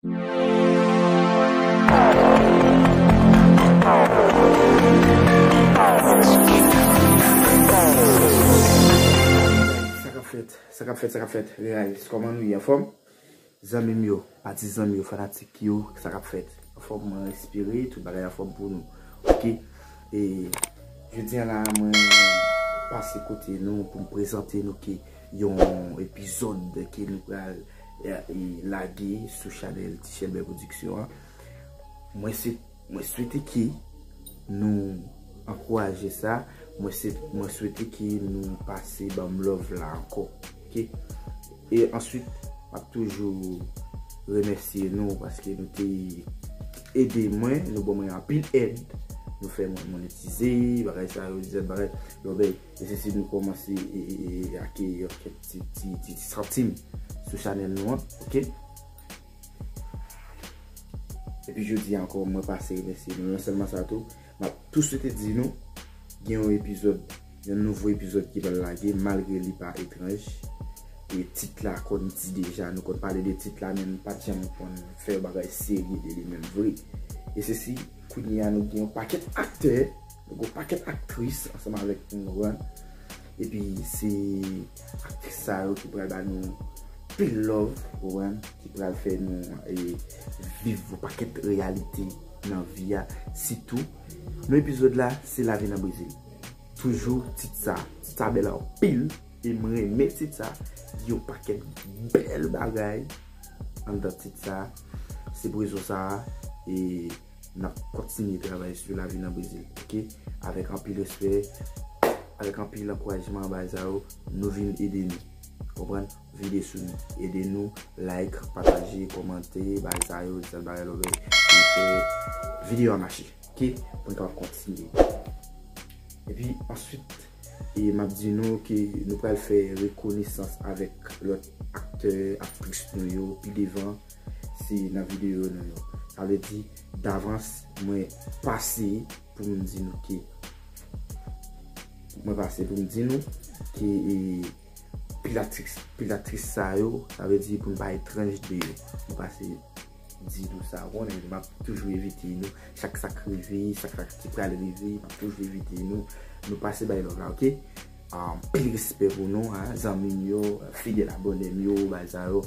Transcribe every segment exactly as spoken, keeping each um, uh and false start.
Sa k ap fèt? Sa k ap fèt? Sa k ap fèt? Guys, kòman nou ye? Anfòm? Zanmi m yo, patizan m yo, fanatik yo, sa k ap fèt? Anfòm, mwen espere tout bagay anfòm pou nou. Oke? E jodi a la, mwen pase kote nou pou m prezante nou ke yon epizòd ke nou pral, e, e, lage sou chanèl Ti Chèlbè Production an. Mwen se, mwen swete ke nou ankouraje sa. Mwen se, mwen swete ke nou pase ban m love la ankò. Oke? E answit, m ap toujou remèsye nou paske nou te ede mwen, nou ban mwen anpil èd. Nou fè mwen monetize, bagay sa yo, zèt bagay, lòbèy. E se si nou kòmanse, e, e, e, akeyi yon kèk ti, ti, ti, ti santim sou chanèl nou an, oke? Epi jodi a ankò, mwen pase remèsye nou. Non sèlman sa tou, m ap tou swete di nou, gen yon epizòd, yon nouvo epizòd ki pral lage, malgre li pa etranj. E tit la konn di deja, nou konn pale de tit la, men nou pa t janm konn fè yon bagay serye de li menm vre. E se si, kounye a nou gen yon pakèt aktè, nou gen yon pakèt aktris ansanm avèk nou, konprann? Epi se aktris sa yo ki pral ba nou pil love, konprann? Ki pral fè nou, e, viv yon pakèt reyalite nan vi a. Sitou, nan epizòd la, se lavi nan Brezil. Toujou tit sa, tit sa bèl anpil, e m renmen tit sa, gen yon pakèt bèl bagay anndan tit sa. Se pou rezon sa, e n ap kontinye travay sou lavi nan Brezil, oke? Avèk anpil respè, avèk anpil ankourajman, bagay sa yo, nou vin ede nou. Konprann? Vide sou nou. Ede nou, like, pataje, kòmante, bagay sa yo, sèl bagay nou vle, se fè videyo a mache, oke? Pou n kapab kontinye. Epi, answit, e m ap di nou ke nou pral fè rekonesans avèk lòt aktè, aktris nou yo pi devan, se nan videyo nou yo. Sa vle di, davans, mwen pase pou m di nou ke, mwen pase pou m di nou ke, e, pil aktris, pil aktris sa yo, sa vle di pou n pa etranj de yo. Mwen pase di nou sa, w konnen, m ap toujou envite nou. Chak sa k rive, chak sa ki pral rive, m ap toujou envite nou. Nou pase bay love la, oke? Anpil respè pou nou, a, zanmi m yo, fidèl abòne m yo, bagay sa yo.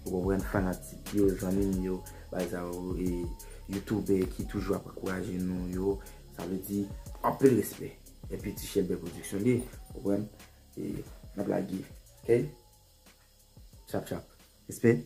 Ou konprann, fanatik yo, zanmi m yo, bagay sa yo, e, youtubè ki toujou ap ankouraje nou yo. Sa vle di, anpil respè. Epi Ti Chèlbè Production li, ou konprann? E n ap lage, oke? Chap, chap. Respè.